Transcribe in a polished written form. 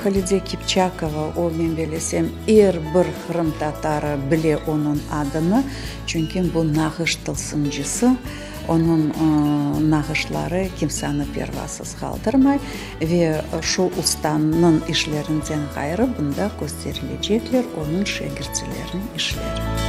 Halide Kipçakova, o, men belesem, er bir qırımtatarı bile onıñ adını, çünki bu nağış tılsımcısı, onıñ nağışları kimseni pervasız qaldırmay ve şu ustanıñ işlerinden ğayrı bunda kösterilecekler onıñ şegirtleriniñ işleri.